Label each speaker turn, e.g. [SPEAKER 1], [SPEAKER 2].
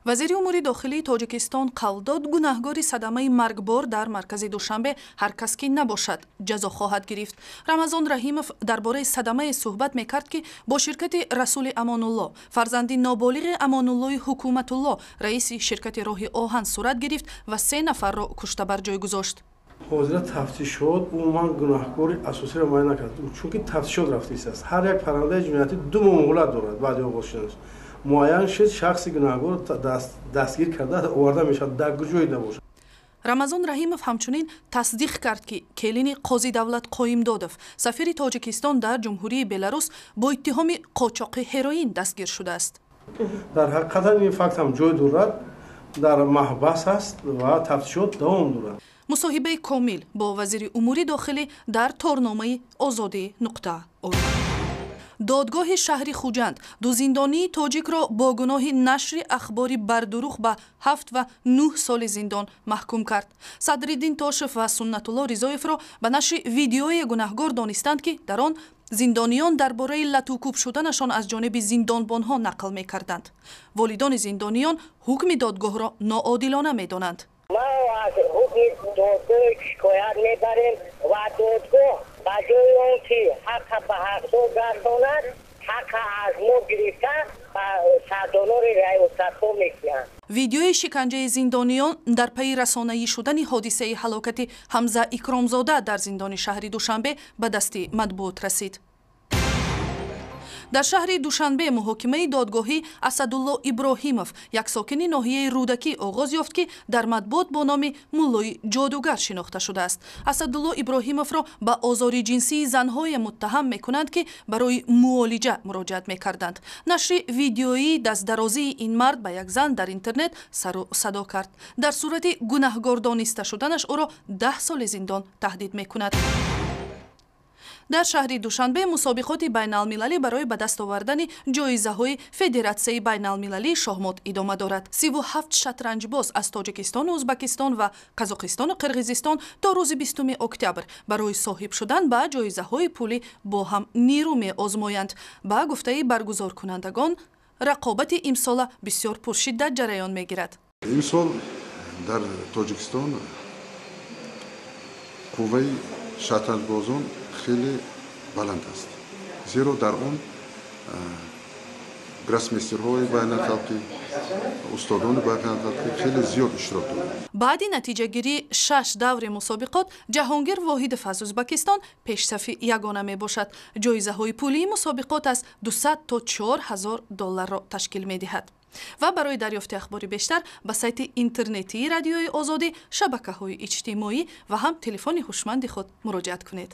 [SPEAKER 1] Вазири умури дохилии Тоҷикистон қавл дод, гунаҳгори садамаи маргбор дар маркази Душанбе ҳар кас ки набошад, ҷазо хоҳад гирифт. Рамазон Раҳимов дар бораи садамае суҳбат мекард, ки бо ширкати Расули Амонулло, фарзанди ноболиғи Амонуллои Ҳукуматулло, раиси ширкати роҳи оҳан, сурат гирифт ва се нафарро кушта бар ҷой гузошт.
[SPEAKER 2] Ҳозира тафтишот умуман гунаҳкори асосиро муайян накард, чунки тафтишот рафтааст. Ҳар як парвандаи ҷиноятӣ 2 моҳ муҳлат дорад. Баъди оғоз шуданаш муайян шуд, шахси гунаҳгор дастгир карда оварда мешавад, дар куҷое набошад.
[SPEAKER 1] Рамазон Раҳимов ҳамчунин тасдиқ кард, ки келини Қози Давлат Қоимдодов, сафири Тоҷикистон дар Ҷумҳурии Беларус, бо иттиҳоми қочоқи ҳероин дастгир шудааст.
[SPEAKER 2] Дар ҳақиқатан ин факт ҳам ҷой дорад, дар маҳбас аст ва тафтишот давом дорад.
[SPEAKER 1] Мусоҳибаи комил бо вазири умури дохилӣ дар торномаи озодӣ.орг. Додгоҳи шаҳри Хуҷанд ду зиндонии тоҷикро бо гуноҳи нашри ахбори бардурӯғ ба 7 ва 9 соли зиндон маҳкум кард. Садриддин Тошев ва Суннатулло Ризоевро ба нашри видеои гунаҳгор донистанд, ки дар он зиндониён дар бораи латукӯб шуданашон аз ҷониби зиндонбонҳо нақл мекарданд. Волидони зиндониён ҳукми додгоҳро ноодилона медонанд.
[SPEAKER 3] Мо аз ҳукми додгоҳ шикоят мебарем ва додгоҳ ба ҷои он ки ҳаққа ба ҳақдор гардонад, ҳаққа аз мо гирифта, ба сардорони раёсатҳо мекунанд.
[SPEAKER 1] Видеои шиканҷаи зиндониён дар пайи расонаӣ шудани ҳодисаи ҳалокати Ҳамза Икромзода дар зиндони шаҳри Душанбе ба дасти матбуот расид. Дар шаҳри Душанбе муҳокимаи додгоҳӣ Асадулло Иброҳимов, як сокини ноҳияи Рӯдакӣ, оғоз ёфт, ки дар матбуот бо номи Муллои Ҷодугар шинохта шудааст. Асадулло Иброҳимовро ба озори ҷинсии занҳое муттаҳам мекунанд, ки барои муолиҷа муроҷиат мекарданд. Нашри видеоии дастдарозии ин мард ба як зан дар интернет сару садо кард. Дар сурати гунаҳгор дониста шуданаш ӯро 10 соли зиндон таҳдид мекунад. Дар шаҳри Душанбе мусобиқоти байналмилалӣ барои ба даст овардани ҷоизаҳои Федератсияи байналмилалии шоҳмот идома дорад. 37 шатранҷбоз аз Тоҷикистону Ӯзбакистон ва Қазоқистону Қирғизистон то рӯзи 20 октябр барои соҳиб шудан ба ҷоизаҳои пулӣ бо ҳам нирӯ меозмоянд. Ба гуфтаи баргузоркунандагон, рақобати имсола бисёр пуршиддат ҷараён мегирад.
[SPEAKER 4] Имсол дар Тоҷикистон қувваи шатранҷбозон хеле баланд аст, зеро дар он гроссмейстерҳои байналхалқӣ, устодони байналхалқӣ хеле зиёд иштирок доранд.
[SPEAKER 1] Баъди натиҷагирии шаш даври мусобиқот Ҷаҳонгир Воҳидов аз Ӯзбакистон пешсафи ягона мебошад. Ҷоизаҳои пулии мусобиқот аз 200 то 4 ҳазор долларро ташкил медиҳад. Ва барои дарёфти ахбори бештар ба сайти интернетии Радиои Озодӣ, шабакаҳои иҷтимоӣ ва ҳам телефони ҳушманди худ муроҷиат кунед.